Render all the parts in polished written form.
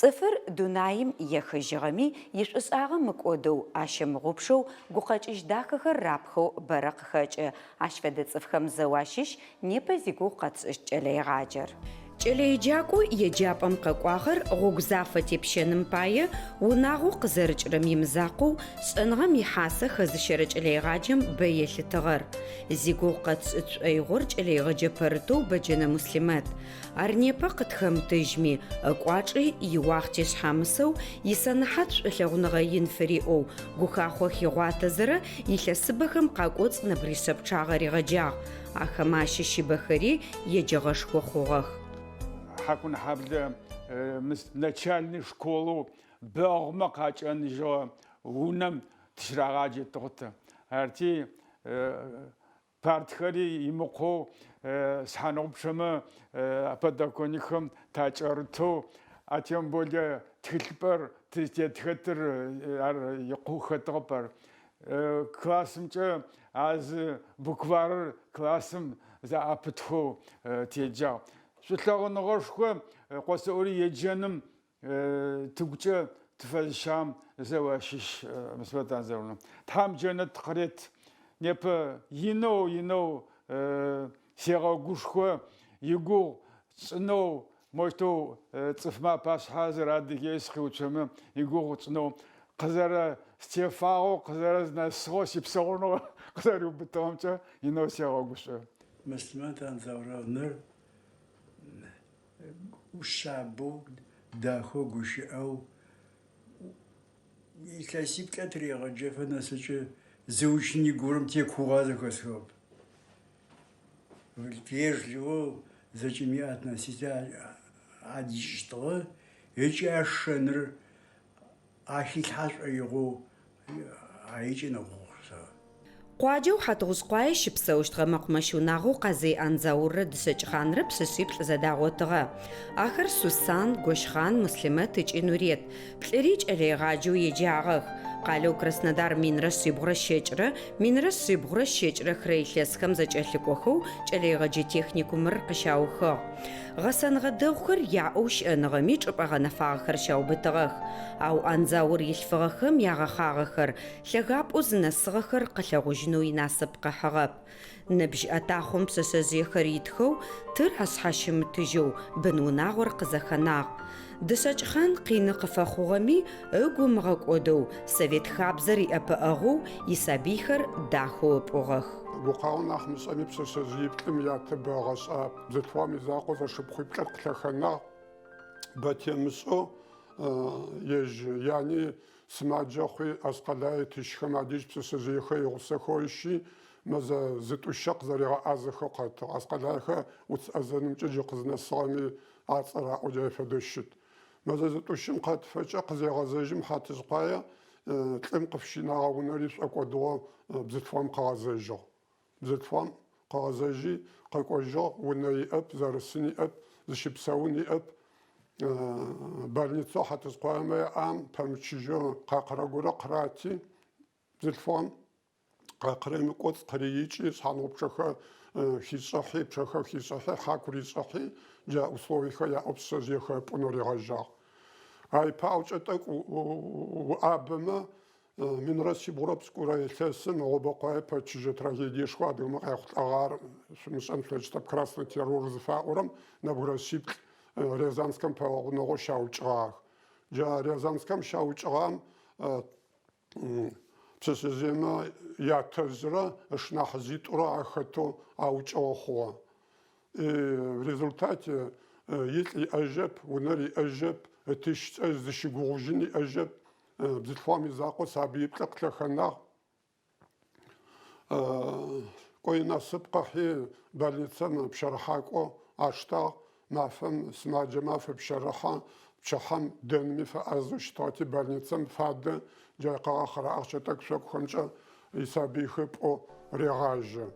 Цӏыфыр дунаим ехыжьыгъэми, ишӏушӏагъэ мыкӏодэу, ащымыгъупшэу, гукъэкӏыжь дахэхэр рапхэу бэрэ къыхэкӏы. Ащ фэдэ цӏыфхэм зэу ащыщ непэ зигугъу къэтшӏыщт кӏэлэегъаджэр. Кӏэлэеджакӏоу еджапӏэм къэкӏуагъэр гъогу зафэ тепщэным пае унагъоу къызэрыкӏырэм имызакъоу, шӏэныгъэм ихьасэ хэзыщэрэ кӏэлэегъаджэм бэ елъытыгъэр. Зигугъу къэтшӏы тшӏоигъор кӏэлэегъэджэ пэрытэу Бэджэнэ Муслъимэт. Ар непэ къытхэмытыжьми, ыкӏуачӏи иуахъти шъхьамысэу, исэнэхьат шӏулъэгъуныгъэ ин фыриӏэу, гухахъо хигъуатэзэрэ илъэсыбэхэм къакӏоцӏ нэбгыришъэ пчъагъэ ригъэджагъ. Ахэмэ ащыщыбэхэри еджэгъэшхо хъугъэх. Хьакунхьаблэ начальный школэу Бэгъмэ къакӏэныжьыгъэ унэм тыщырагъаджэтыгъ тэ. Арти, Партхэри имыкъоу шъхьаныгъупчъэмэ подоконникхэм такӏэрытэу, а тем более тхылъыпӏэр тызтетхэтыр ар икъоу хэтыгъэп ар. Классымкӏэ а зы букварыр классым зэӏэпытхэу теджагъ. Шӏулъэгъуныгъэшхо къосэӏори еджэным Тыгукӏэ тыфэзыщагъэм зэу ащыщ Муслъимэт Анзауровна. Тхьэм джэнэт къырет. Непэ инэу, инэу сегъэгушхо, игугъу тшӏынэу, моущтэу цӏыфмэ апашъхьэ зэрэ Адыгееу сыкъиуцомэ, игугъу тшӏынэу къызэрэстефагъэу, къызэрэзнэсыгъэу, сипсэгъуныгъэ къызэриубытыгъэмкӏэ инэу сегъэгушӏо. Муслъимэт Анзауровнар Шъабэу, дахэу гущыӏэу, илъэсиплӏэ тырегъэджэфэ нэсыкӏэ зы ученик горэм текуугъа зэхэсхыгъэп. Вежливо зэкӏэми относиться адишӏыщтыгъэ ыкӏи а шэныр Ахилъхьэ шӏоигъоу икӏи нэгъугъ. Къуаджэу Хьатыгъужъкъуае щыпсэущтыгъэ мэкъумэщ унагъоу Къазый Андзауррэ Дышъэкӏхъанрэ пшъэшъиплӏ зэдагъотыгъэ. Ахэр Сусан, Гощхъан, Муслъимэт ыкӏи Нурет. Плӏыри кӏэлэегъаджэу еджагъэх. Къалэу Краснодар минрэ шъибгъурэ щэкӏрэ, минрэ шъибгъурэ щэкӏрэ хырэ илъэсхэм зэкӏэлъыкӏохэу кӏэлэегъэджэ техникумыр къыщаухыгъ. Гъэсэныгъэ дэгъухэр яӏэу щыӏэныгъэми чӏыпӏэ гъэнэфагъэхэр щаубытыгъэх. Ау Андзаур илъфыгъэхэм ягъэхъагъэхэр, лъэгапӏэу зынэсыгъэхэр къылъэгъужьынэу инасып къыхьыгъэп. Ныбжь ӏэтахъом пшъэшъэжъыехэр итхэу, тыр ашъхьащымытыжьэу бын-унагъор къызэхэнагъ. Дышъэкӏхъан къины къыфэхъугъэми, ыгу ымыгъэкӏодэу, совет хабзэр иӏэпыӏэгъоу исабыйхэр дахэу ыпӏугъэх. Гукъао нахь мышӏэми пшъэшъэжъыиплӏым ятэ бэ ыгъэшӏагъэп. Бзылъфыгъэм изакъоу зэшыпхъуиплӏыр къылъэхэнагъ. Бэ темышӏэу ежь яни сымаджэ хъуи, Аскъэлае ытыщхэм адэжь пшъэшъэжъыехэр игъусэхэу ыщи, мэзэ зытӏущэ къызэригъэӏазэхэу къэтыгъ. Аскъэлаехэр уц ӏэзэнымкӏэ джы къызнэсыгъэми ацӏэ раӏоу джай фэдэу щыт. Мэзэ зытӏущым къэтыфэкӏэ къызегъэзэжьым Хьатыжъкъуае лӏым къыфщинагъэ унэри шӏокӏодыгъэу бзылъфыгъэм къыгъэзэжьыгъ. Бзылъфыгъэм къыгъэзэжьи, къэкӏожьыгъ, унэ иӏэп, зэрысын иӏэп, зыщыпсэун иӏэп. Больницэу Хьатыжъкъуаемэ яӏам пэмычыжьэу къакъырэ горэ къырати, бзылъфыгъэм къакъырэм ыкӏоцӏ къыриикӏи, шъхьангъупчъэхэр хишӏыхьи, пчъэхэр хишӏыхьи, хьаку ришӏыхьи, джа условиехэр яӏэу пшъэшъэжъыехэр ыпӏунэу ригъэжьагъ. А ипаӏокӏэ тӏэкӏу уӏабэмэ, Минрэ шъибгъурэ пшӏыкӏуирэ илъэсым Гъобэкъуае пэчыжьэ трагедиешхо адыгэмэ къяхъулӏэгъар шъумышӏэн шъулъэкӏыщтэп, Красный террор зыфаӏорэм нэбгырэ шъиплӏ Рязанскэм пэгъунэгъоу щаукӏыгъагъэх. Джа Рязанскэм щаукӏыгъам пшъэшъэжъыемэ ятэжърэ ышнахьыжъитӏурэ ахэтэу аукӏыгъэ хъугъэ. В результате илӏ иӏэжьэп, унэр иӏэжьэп, ытыщкӏэ зыщыгугъужьын иӏэжьэп. Бзылъфыгъэм изакъоу сабыиплӏыр къылъэхэнагъ. Кӏо инасып къыхьи больницэм пщэрыхьакӏо аштагъ. Мафэм сымаджэмэ афэпщэрыхьэ, пчыхьэм дэнми фэӏазэу щытыгъэти больницэм фадэ, джа къыгъэхъэрэ ахъщэ тӏэкӏу-шъокӏухэмкӏэ исабыйхэр ыпӏоу регъажьэ.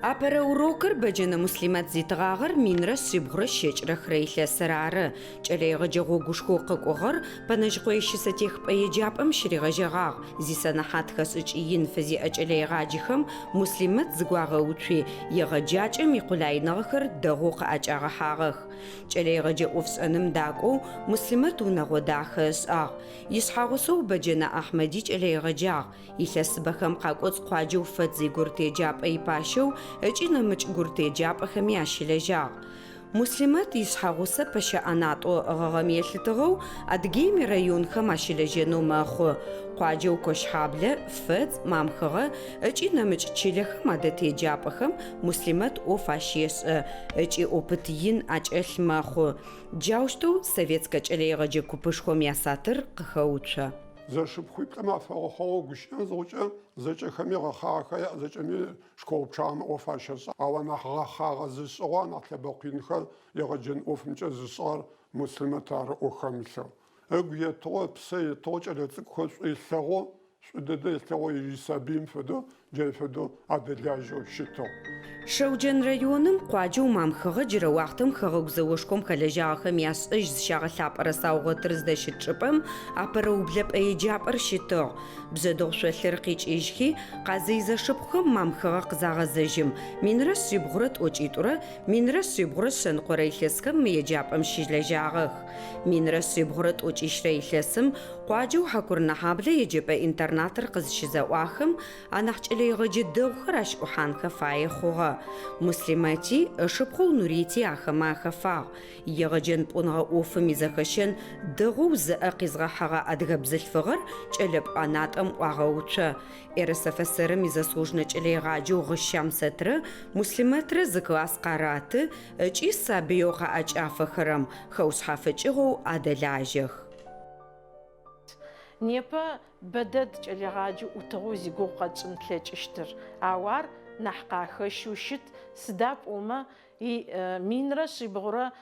Апэрэ урокыр Бэджэнэ Муслъимэт зитыгъагъэр минрэ шъибгъурэ щэкӏрэ хырэ илъэсыр ары. Кӏэлэегъэджэ гъогушхоу къыкӏугъэр Пэнэжьыкъое щысэтехыпӏэ еджапӏэм щыригъэжьэгъагъ. Зисэнэхьат хэшӏыкӏ ин фызиӏэ кӏэлэегъаджэхэм Муслъимэт зыгуагъэуцуи, егъэджакӏэм икъулайныгъэхэр дэгъоу къыӏэкӏагъэхьагъэх. Кӏэлэегъэджэ ӏофшӏэным дакӏоу Муслъимэт унэгъо дахэ ышӏагъ. Ишъхьэгъусэу Бэджэнэ Ахьмэди кӏэлэегъэджагъ. Илъэсыбэхэм къакӏоцӏ къуаджэу Фэдз игурыт еджапӏэ ипащэу ыкӏи нэмыкӏ гурыт еджапӏэхэми ащылэжьагъ. Муслъимэт ишъхьэгъусэ пэщэ ӏэнатӏэу ыӏыгъыгъэм елъытыгъэу Адыгеим ирайонхэм ащылэжьэнэу мэхъу. Къуаджэу Кощхьаблэ, Фэдз, Мамхыгъэ ыкӏи нэмыкӏ чылэхэм адэт еджапӏэхэм Муслъимэт ӏоф ащешӏэ ыкӏи опыт ин ӏэкӏэлъ мэхъу. Джаущтэу советскэ кӏэлэегъэджэ купышхом ясатыр къыхэуцо. Зэшыпхъуиплӏым афэгъэхьыгъэу гущыӏэн зыхъукӏэ, зэкӏэхэми гъэхъагъэхэр яӏ, зэкӏэми школ пчъагъэмэ ӏоф ащэшӏэ. Ау анахь гъэхъагъэ зышӏыгъэу, анахь лъэбэкъу инхэр егъэджэн ӏофымкӏэ зышӏыгъэр Муслъимэт ары ӏо хэмылъэу. Ыгу етыгъэу, ыпсэ етыгъэу кӏэлэцӏыкӏухэр шӏу ылъэгъоу, Шӏу дэдэ ылъэгъоу ежь исабыим фэдэу, джай фэдэу адэлажьэу щытыгъ. Шэуджэн районым къуаджэу Мамхыгъэ джырэ уахътэм Хэгъэгу зэошхом хэлэжьагъэхэм яшӏэжь зыщагъэлъапӏэрэ саугъэтыр зыдэщыт чӏыпӏэм апэрэ ублэпӏэ еджапӏэр щытыгъ. Бжъэдыгъу шъолъыр къикӏыжьхи, Къазый зэшыпхъухэм Мамхыгъэ къызагъэзэжьым, минрэ шъибгъурэ тӏокӏитӏурэ минрэ шъибгъурэ шъэныкъорэ илъэсхэм мы еджапӏэм щылэжьагъэх. Минрэ шъибгъурэ тӏокӏищрэ илъэсым Къуаджэу Хьакурынэхьаблэ еджэпӏэ-интернатыр къызыщызэӏуахым, анахь кӏэлэегъэджэ дэгъухэр ащ ӏухьанхэ фае хъугъэ. Муслъимэти, ышыпхъоу Нурети ахэмэ ахэфагъ. Егъэджэн-пӏуныгъэ ӏофым изэхэщэн дэгъоу зыӏэ къизгъэхьэгъэ адыгэ бзылъфыгъэр кӏэлэпӏу ӏэнатӏэм ӏуагъэуцо. РСФСР-м изаслуженнэ кӏэлэегъаджэу Гъыщ Щамсэтрэ Муслъимэтрэ зы класс къараты ыкӏи сабыеу къаӏэкӏафэхэрэм хэушъхьафыкӏыгъэу адэлажьэх. Непэ бэдэд кӏэлэегъаджэу ӏутыгъэу зигугъу къэтшӏын тлъэкӏыщтыр, ау ар нахь къахэщэу щыт, сыда пӏомэ минрэ шъибгъурэ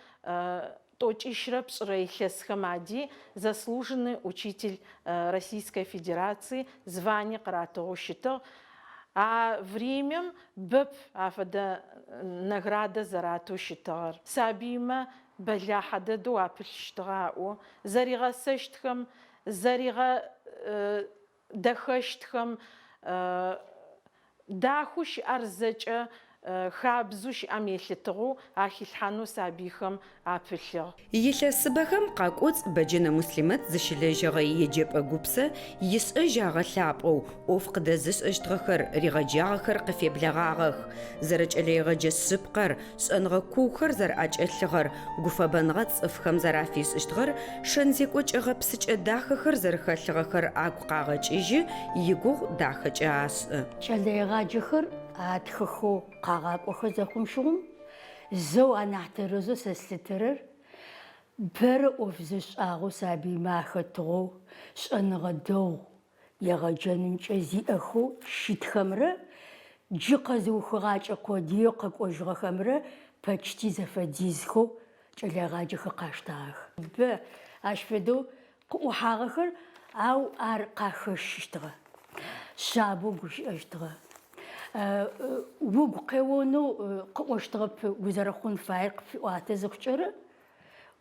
тӏокӏищрэ пшӏырэ илъэсхэм ади заслуженный учитель Российской Федерации звание къыратыгъэу щытыгъ. А времям бэп афэдэ наградэ зэратэу щытыгъэр. Сабыймэ бэлахьэ дэдэу апылъщтыгъэ аӏо, зэригъэсэщтхэм, зэригъэдэхэщтхэм, дахэу щыӏэр зэкӏэ хабзэу щыӏэм елъытыгъэу ахилъхьанэу сабыйхэм апылъыгъ. Илъэсыбэхэм къакӏоцӏ Бэджэнэ Муслъимэт зыщылэжьэгъэ иеджэпӏэ гупсэ ишӏэжь агъэлъапӏэу, ӏоф къыдэзышӏэщтыгъэхэр, ригъэджагъэхэр къыфеблэгъагъэх. Зэрэкӏэлэегъэджэ шъыпкъэр, шӏэныгъэ куухэр зэрэӏэкӏэлъыгъэр, гуфэбэныгъэ цӏыфхэм зэрафишӏыщтыгъэр, шэн-зекӏокӏэ гъэпсыкӏэ дахэхэр зэрэхэлъыгъэхэр агу къагъэкӏыжьы, игугъу дахэкӏэ ашӏы. Кӏэлэегъаджэхэр атхыхэу къагъакӏохэ зэхъум щыгъум, зэу анахь тэрэзэу сэ слъытэрэр бэрэ ӏоф зышӏагъэу сабыймэ ахэтыгъэу, шӏэныгъэ дэгъу егъэджэнымкӏэ зиӏэхэу щытхэмрэ джы къэзыухыгъакӏэ къодыеу къэкӏожьыгъэхэмрэ почти зэфэдизхэу кӏэлэегъаджэхэр къаштагъэх. Бэ ащ фэдэу къыӏухьагъэхэр, ау ар къахэщыщтыгъэ, шъабэу гущыӏэщтыгъэ. Угу къеонэу къыӏощтыгъэп узэрэхъун фаер къыпфиӏуатэ зыхъукӏэрэ,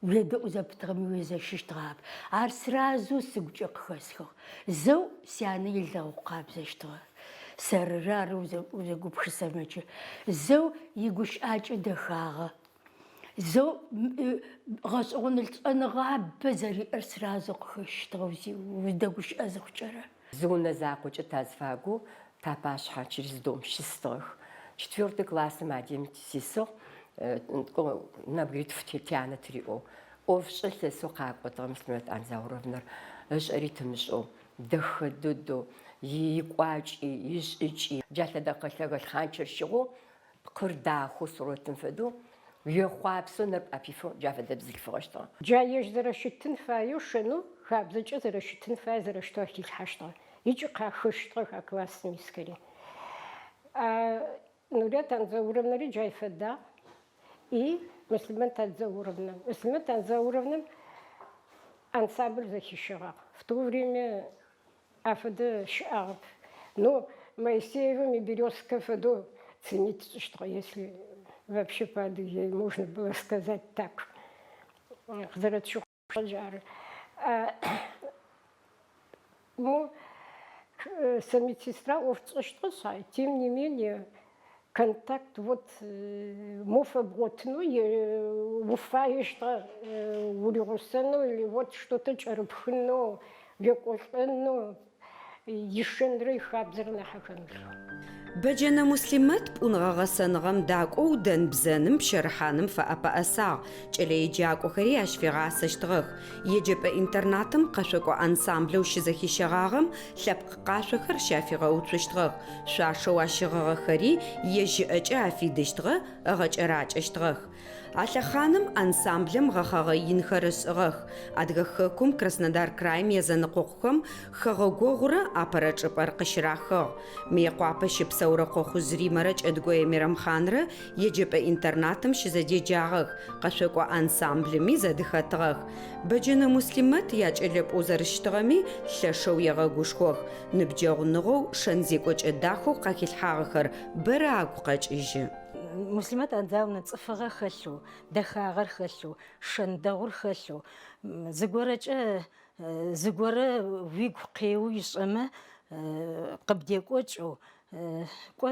Уедэӏу зэпытыгъэми уезэщыщтыгъап. Ар сразу сыгукӏэ къыхэсхыгъ. Зэу сянэ илэгъу къабзэщтыгъэ. Сэрырэ ары узэгупшысэмэкӏэ. Зэу игущыӏакӏэ дэхагъэ. Зэу гъэшӏэгъон шӏэныгъабэ зэриӏэр сразу къыхэщыщтыгъэ уздэгущыӏэ зыхъукӏэрэ. Зы унэ закъокӏэ тазфагу тапашъхьэ через дом щысытыгъэх. Четвертый классым адем сисыгъ, нэбгыритф тянэ тыриӏоу. ӏофшӏэ лъэсэу къакӏотыгъэ Муслъимэт Анзауровнар ышӏэри тымышӏэу, дэхэ дэдэу, икӏуакӏи, ишӏыкӏи, джа лъэдэкъэ лъэгэ лъхъанчэр щыгъэу Пкъыр дахэу сурэтым фэдэу, уехъуапсэу нэр пӏэпифэу джа фэдэ бзылъфыгъэщтыгъэ. Джа ежь зэрэщытын фаеу шэнэу хабзэкӏэ зэрэщытын фаер зэрэщытэу ахилъхьэщтыгъэ ыкӏи къахэщтыгъэх а классым исхэри. А Нурет Анзауровнари джай фэдагъ и Муслъимэт Анзауровна. Муслъимэт Анзауровнам ансамбль зэхищэгъагъ. В то время Афэдэ щыӏагъэп. Но Моисеевым и Березкэ фэдэу ценить тшӏыщтыгъэ, если вообще по Адыгее можно было сказать так. Къызэрэтщыхъущтыгъэр джары. Мо сэ медсестра ӏоф тшӏэщтыгъэ шъхьай, тем не менее, контакт вот мо фэбгъотынэу уфаещтыгъэ уригъусэнэу или вот что-то кӏэрыпхынэу, уекӏолӏэнэу, ишэнрэ ихабзэрэ нахь ахэмылъэу. Бэджэнэ Муслъимэт пӏуныгъэ-гъэсэныгъэм дакӏоу дэн-бзэным, пщэрыхьаным фэӏэпэӏэсагъ, кӏэлэеджакӏохэри ащ фигъасэщтыгъэх. Еджэпӏэ-интернатым къэшъокӏо ансамблэу щызэхищэгъагъэм лъэпкъ къашъохэр щафигъэуцущтыгъэх, шъуашэу ащыгъыгъэхэри ежь ыӏэкӏэ афидыщтыгъэ, ыгъэкӏэракӏэщтыгъэх. А лъэхъаным ансамблэм гъэхъэгъэ инхэр ышӏыгъэх. Адыгэ хэкум, Краснодар краим язэнэкъокъухэм хэгъэгогъурэ апэрэ чӏыпӏэр къыщырахыгъ. Мыекъуапэ щыпсэурэ Къохъужъ Римэрэ Кӏэдыкӏое Мерэмхъанрэ еджэпӏэ-интернатым щызэдеджагъэх, къэшъокӏо ансамблыми зэдыхэтыгъэх. Бэджэнэ Муслъимэт якӏэлэпӏоу зэрыщытыгъэми лъэшэу егъэгушхох. Ныбджэгъуныгъэу, шэн-зекӏокӏэ дахэу къахилъхьагъэхэр бэрэ агу къэкӏыжьы. Муслъимэт Анзауровнэ цӏыфыгъэ хэлъэу, дэхагъэр хэлъэу, шэн дэгъур хэлъэу, зыгорэкӏэ зыгорэ уигу къеоу ышӏэмэ, къыбдекӏокӏэу, кӏо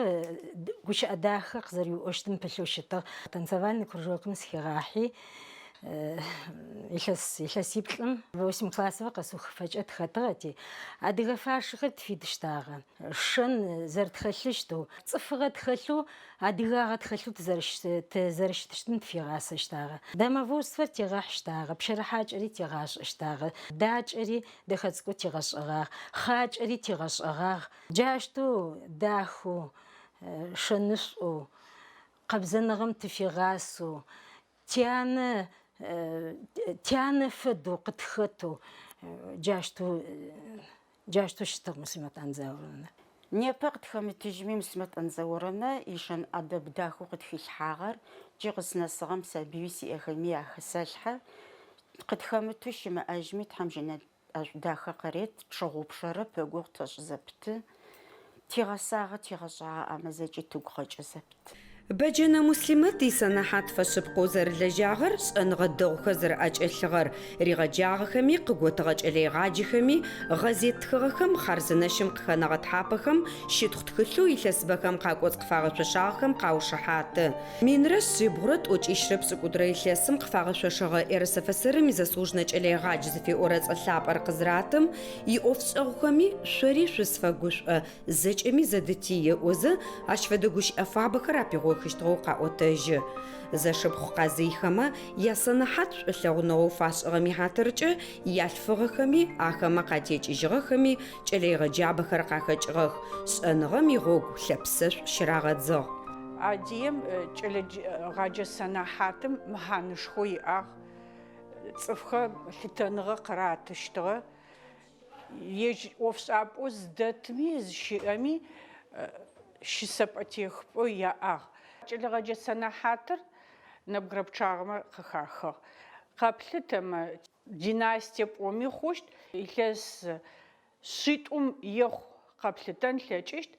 гущыӏэ дахэ къызэриуӏощтым пылъэу щытыгъ. Танцевальный кружокым сыхигъахьи, илъэс илъэсиплӏым восемь классовэ къэсыухыфэкӏэ тыхэтыгъэти, адыгэ фашэхэр тфидыщтагъэ. Шэн зэрэтхэлъыщтэу, цӏыфыгъэ тхэлъэу, адыгагъэ тхэлъэу тызэрыщытыщтым тыфигъасэщтагъэ. Домоводствэр тигъэхьыщтагъэ, пщэрыхьакӏэри тигъашӏэщтагъэ, дакӏэри дэхэ цӏыкӏоу тигъэшӏэгъагъ, хъакӏэри тигъэшӏэгъагъ. Джащтэу дахэу, шэнышӏоу, къэбзэныгъэм тыфигъасэу, Тянэ, тянэ фэдэу къытхэтэу джащтэу, джащтэу щытыгъ Муслъимэт Анзауровнэ. Непэ къытхэмытыжьми Муслъимэт Анзауровнэ ишэн ӏэдэб дахэу къытхилъхьагъэр джы къызнэсыгъэм сабыеу сиӏэхэми ахэсэлъхьэ. Къытхэмытэу щымыӏэжьми Тхьэм джэнэт ӏэшӏу дахэ къырет, тщыгъупшэрэп, ыгугъу тэшӏы зэпыты. Тигъэсагъэ, тигъэшӏагъэ амэ зэкӏи тыгу къэкӏы зэпыт. Бэджэнэ Муслъимэт исэнэхьат фэшъыпкъэу зэрылэжьагъэр, шӏэныгъэ дэгъухэр зэрэӏэкӏэлъыгъэр, ригъэджагъэхэми, къыготыгъэ кӏэлэегъаджэхэми, гъэзет тхыгъэхэм, хъарзынэщым къыхэнэгъэ тхьапэхэм, щытхъу тхылъэу илъэсыбэхэм къакӏоцӏ къыфагъэшъошагъэхэм къаушыхьаты. Минрэ шъибгъурэ тӏокӏищрэ пшӏыкӏутӏурэ илъэсым къыфагъэшъошэгъэ РСФСР-м изаслуженнэ кӏэлэегъадж зыфиӏорэ цӏэ лъапӏэр къызыратым, иӏофшӏэгъухэми шъори шъусфэгушӏо, зэкӏэми зэдытий ыӏозэ, ащ фэдэ гущыӏэ фабэхэр апигъохыщтыгъэу къаӏотэжьы. Зэшыпхъу Къазыйхэмэ ясэнэхьат шӏулъэгъуныгъэу фашӏыгъэм ихьатыркӏэ ялъфыгъэхэми, ахэмэ къатекӏыжьыгъэхэми кӏэлэегъэджабэхэр къахэкӏыгъэх, шӏэныгъэм игъогу лъэпсэшӏу щырагъэдзыгъ. Адыгеим кӏэлэегъаджэ сэнэхьатым мэхьанышхо иӏагъ, цӏыфхэм лъытэныгъэ къыратыщтыгъэ. Ежь ӏофшӏапӏэу зыдэтми зыщыӏэми щысэпӏэтехыпӏэу яӏагъ. Кӏэлэегъэджэ сэнэхьатыр нэбгырэ пчъагъэмэ къыхахыгъ. Къэплъытэмэ, династие пӏоми хъущт, илъэс шъитӏум ехъу къэплъытэн лъэкӏыщт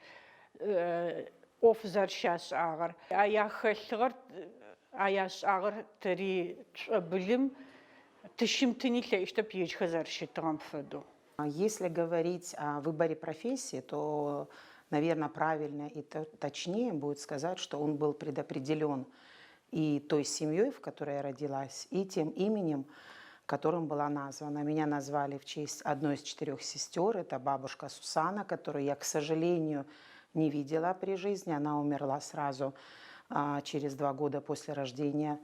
ӏоф зэрэщашӏагъэр. А яхэлъыгъэр, а яшӏагъэр тэри тшӏобылым тыщымытыни лъэкӏыщтэп ежьхэр зэрэщытыгъэм фэдэу. Если говорить о выборе профессии, то, наверное, правильно и точнее будет сказать, что он был предопределен и той семьей, в которой я родилась, и тем именем, которым была названа. Меня назвали в честь одной из четырех сестер, это бабушка Сусана, которую я, к сожалению, не видела при жизни. Она умерла сразу через 2 года после рождения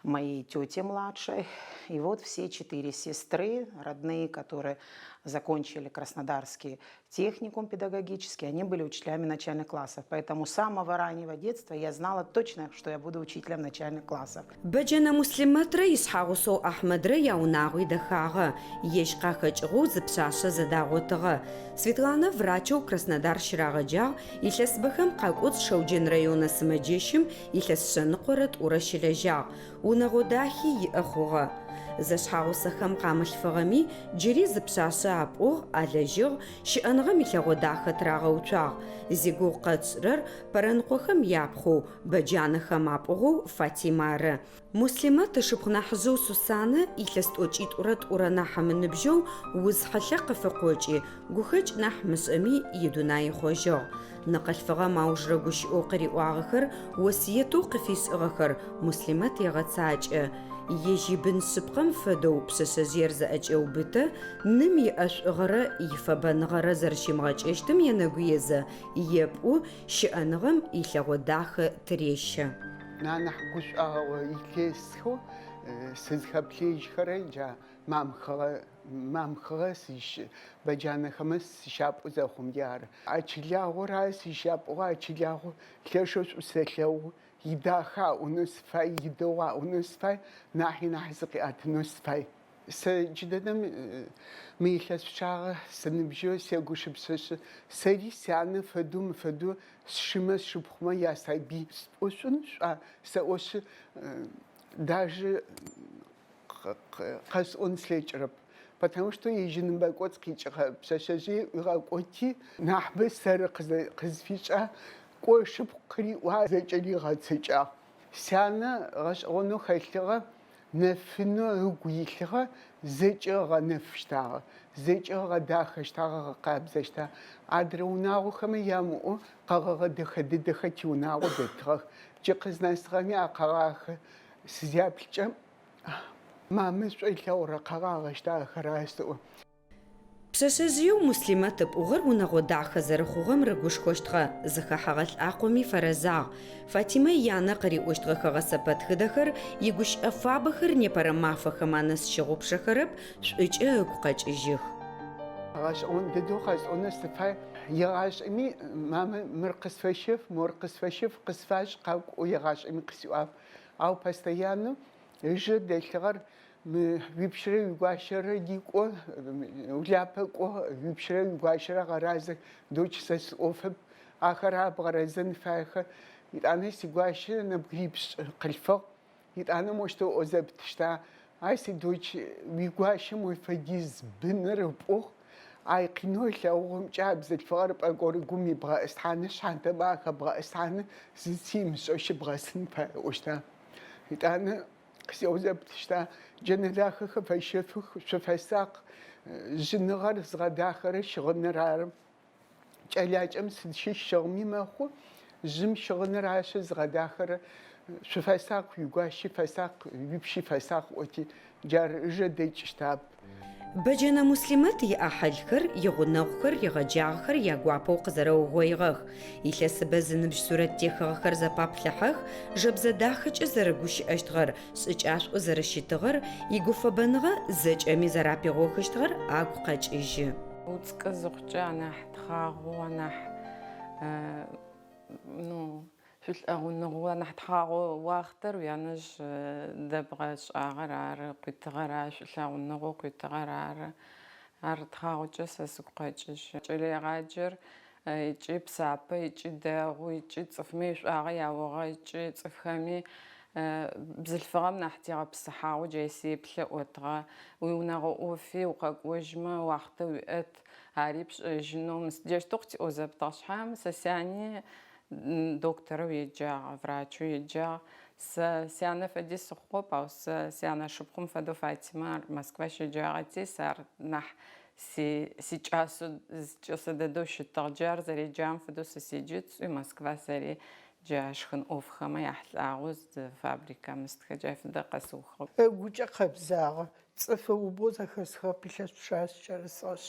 моей тети младшей. И вот все четыре сестры, родные, которые закончили Краснодарский техникум педагогический, они были учителями начальных классов. Поэтому с самого раннего детства я знала точно, что я буду учителем начальных классов. Бэджэнэ Муслъимэтрэ ишъхьэгъусэу Ахьмэдрэ яунагъуи дэхагъэ, ежь къахэкӏыгъэу зы пшъашъэ зэдагъотыгъэ. Светланэ врачэу Краснодар щырагъэджагъ, илъэсыбэхэм къакӏоцӏ Шэуджэн районнэ сымэджэщым илъэс шъэныкъорэ тӏурэ щылэжьагъ, унэгъо дахи иӏэ хъугъэ. Зэшъхьэгъусэхэм къамылъфыгъэми, джыри зы пшъашъэ апӏугъ, алэжьыгъ, щыӏэныгъэм илъэгъо дахэ тырагъэуцуагъ. Зигугъу къэтшӏырэр Пэрэныкъохэм япхъоу, Бэджанэхэм апӏугъэу Фатим ары. Муслъимэт ышыпхъу нахьыжъэу Сусанэ илъэс тӏокӏитӏурэ тӏурэ нахь ымыныбжьэу уз хьылъэ къыфыкъокӏи, гухэкӏ нахь мышӏэми, идунай ыхъожьыгъ. Ныкъылъфыгъэм аужрэ гущыӏэу къыриӏуагъэхэр, осыетэу къыфишӏыгъэхэр Муслъимэт егъэцакӏэ. Ежь ибын шъыпкъэм фэдэу пшъэшъэжъыер зыӏэкӏеубытэ, ным иӏэшӏугъэрэ ифэбэныгъэрэ зэрэщимыгъэкӏэщтым енэгуезэ, епӏу, щыӏэныгъэм илъэгъо дахэ тырещэ. Анахь гушӏогъо илъэсхэу сызхэплъэжьхэрэр джа Мамхыгъэ Мамхыгъэ сыщ Бэджанэхэмэ сыщапӏу зэхъумкӏэ ары. А чылагъор ары сызщапӏугъэ, а чылагъор лъэшэу шӏу сэлъэгъу, идахэ аӏонэу сыфай, идэгъу аӏонэу сыфай, нахьи нахь зыкъиӏэтынэу сыфай. Сэ джыдэдэм мы илъэс пчъагъэ сыныбжьэу сегушыпсэшъы, сэри сянэ фэдэу мыфэдэу сшымэ сшыпхъумэ ясабый спӏушъун шӏуа сэӏошъы, даже къэсӏон слъэкӏырэп. Потому что ежь ыныбэкӏоцӏ къикӏыгъэ пшъэшъэжъые ӏуигъэкӏоти, нахьыбэ сэры къызфишӏа, кӏо ышыпхъу къыриӏуа зэкӏэри ыгъэцэкӏагъ. Сянэ гъэшӏэгъонэу хэлъыгъэ, нэфынэу ыгу илъыгъэ зэкӏэ ыгъэнэфыщтагъэ, зэкӏэ ыгъэдахэщтагъэ, ыгъэкъабзэщтагъэ. Адрэ унагъохэмэ ямыӏэу къэгъэгъэ дэхэ дэдэхэр тиунагъо дэтыгъэх. Джы къызнэсыгъэми а къэгъагъэхэр сызяплъкӏэ, мамэ шӏу ылъэгъурэ къэгъагъэщта ахэр ары сэӏо. Пшъэшъэжъыеу Муслъимэт ыпӏугъэр унэгъо дахэ зэрэхъугъэм рыгушхощтыгъэ, зыхэхьэгъэ лӏакъоми фэрэзагъ. Фатимэ янэ къыриӏощтыгъэхэ гъэсэпэтхыдэхэр, игущыӏэ фабэхэр непэрэ мафэхэм анэс щыгъупшэхэрэп, шӏукӏэ ыгу къэкӏыжьых. Гъэшӏэгъон дэдэу къэсӏонэу сыфай. Егъашӏэми мамэ мыр къысфэщэф, мор къысфэщэф, къысфашӏ, къакӏу егъашӏэми къысиӏуагъэп. Ау постоянно ыжэ дэлъыгъэр мы уипщырэ уигуащэрэ ди кӏо, Улапэ кӏо, уипщырэ уигуащэрэ гъэразэх, дочь сэ сыӏофэп, ахэр ары бгъэрэзэн фаехэр. Етӏанэ сигуащэ нэбгырипшӏ къылъфыгъ. Етӏанэ моущтэу ыӏо зэпытыщта, ай си дочь, уигуащэ мой фэдиз быныр ыпӏугъ, ай къинэу ылъэгъугъэмкӏэ а бзылъфыгъэр пӏэкӏорыгум ибгъэӏысхьаны, шъхьантэмэ ахэбгъэӏысхьаны, зыци ымышӏэу щыбгъэсын фае ыӏощта. Етӏанэ къысиӏо зэпытыщта, джэнэ дахэхэр фэщэфых, шъуфэсакъ, жъыныгъэр зыгъэдахэрэ щыгъыныр ары. Кӏэлакӏэм сыд щыщ щыгъми мэхъу, жъым щыгъыныр ары зыгъэдахэрэр. Шъуфэсакъ, уигуащи фэсакъ, уипщи фэсакъ ыӏоти, джар ыжэ дэкӏыщтыгъэп. Бэджэнэ Муслъимэт иӏахьылхэр, игъунэгъухэр, ригъэджагъэхэр ягуапэу къызэрэугъоигъэх. Илъэсыбэ зыныбжь сурэттехыгъэхэр зэпаплъыхьэх, жэбзэ дахэкӏэ зэрэгущыӏэщтыгъэр, шӏыкӏашӏоу зэрэщытыгъэр, игуфэбэныгъэ зэкӏэми зэрапигъохыщтыгъэр агу къэкӏыжьы. Уцӏыкӏу зыхъукӏэ анахь тхъагъоу, анахь ну, шӏулъэгъуныгъэу, анахь тхъагъо уахътэр уянэжъ дэбгъэшӏагъэр ары, къуитыгъэр ары, шӏулъэгъуныгъэу къуитыгъэр ары. Ар тхъагъокӏэ сэ сыгу къэкӏыжьы. Кӏэлэегъаджэр ыкӏи псапэ, ыкӏи дэгъу, ыкӏи цӏыфми ишӏуагъэ яогъэкӏы, цӏыфхэми бзылъфыгъэм нахь тегъэпсыхьагъэу джай сеплъы ыӏотыгъэ. Уиунэгъо ӏофи укъэкӏожьмэ, уахътэ уиӏэт, ари пшӏэжьынэу. Джаущтэу къытиӏо зэпытыгъ шъхьам, сэ сяни докторэу еджагъ, врачэу еджагъ. Сэ сянэ фэди сыхъугъэп, ау сэ сянэ шыпхъум фэдэу Фатимэ ар Москва щеджагъэти, сэ ар нахь си сикӏасэу, сикӏэсэ дэдэу щытыгъ. Джы ар зэреджагъэм фэдэу сэ седжэт сӏуи, Москва сэри джа шхын ӏофхэмэ яхьылӏагъэу зы фабрикэ мыстхэ джай фэдэ къэсыухыгъ. Ыгукӏэ къэбзагъэ, цӏыф ыубэу зэхэсхыгъэп илъэс пчъагъэ сыкӏэрысыгъэшъ,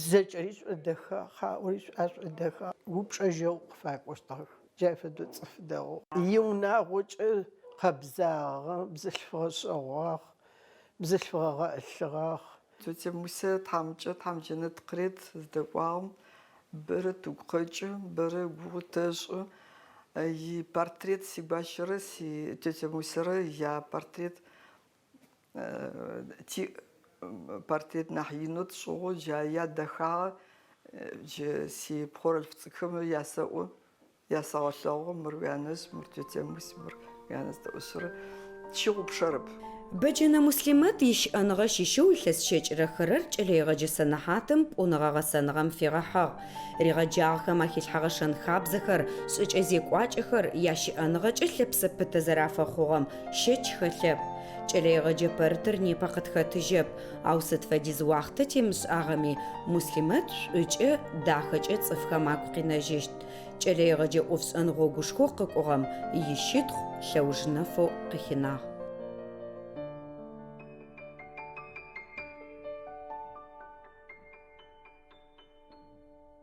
зэкӏэри шӏодэхагъ, къаӏори ашӏодэхагъ, упчӏэжьэгъу къыфакӏощтыгъэх. Джай фэдэу цӏыф дэгъу. Иунагъокӏэ къэбзагъэ, бзылъфыгъэ шӏэгъуагъ, бзылъфыгъэ гъэӏылъыгъагъ. Тетя Мусе тхьамыкӏэ Тхьэм джэнэт къырет зыдэкӏуагъэм бэрэ тыгу къэкӏы, бэрэ гугъу тэшӏы. Ипортрет сигуащэрэ си тетя Мусерэ япортрет тиӏ. Портрет нахь инэу тшӏыгъэу джа ядэхагъэ джы сипхъорэлъф цӏыкӏухэм ясэӏо. Ясэгъэлъэгъу, мыр уянэжъ, мыр тетя Мусь, мыр уянэжъ тэӏошъырэ. Тщыгъупшэрэп. Бэджэнэ Муслъимэт ищыӏэныгъэ щыщэу илъэс щэкӏырэ хырэр кӏэлэегъэджэ сэнэхьатым пӏуныгъэ-гъэсэныгъэм фигъэхьыгъ. Ригъэджагъэхэм ахилъхьэгъэ шэн-хабзэхэр, шӏыкӏэ-зекӏуакӏэхэр ящыӏэныгъэкӏэ лъэпсэ пытэ зэрафэхъугъэм щэч хэлъэп. Кӏэлэегъэджэ пэрытыр непэ къытхэтыжьэп, ау сыд фэдиз уахътэ темышӏагъэми, Муслъимэт шӏукӏэ, дахэкӏэ цӏыфхэм агу къинэжьыщт. Кӏэлэегъэджэ ӏофшӏэн гъогушхоу къыкӏугъэм ищытхъу лъэуж нэфэу къыхинагъ.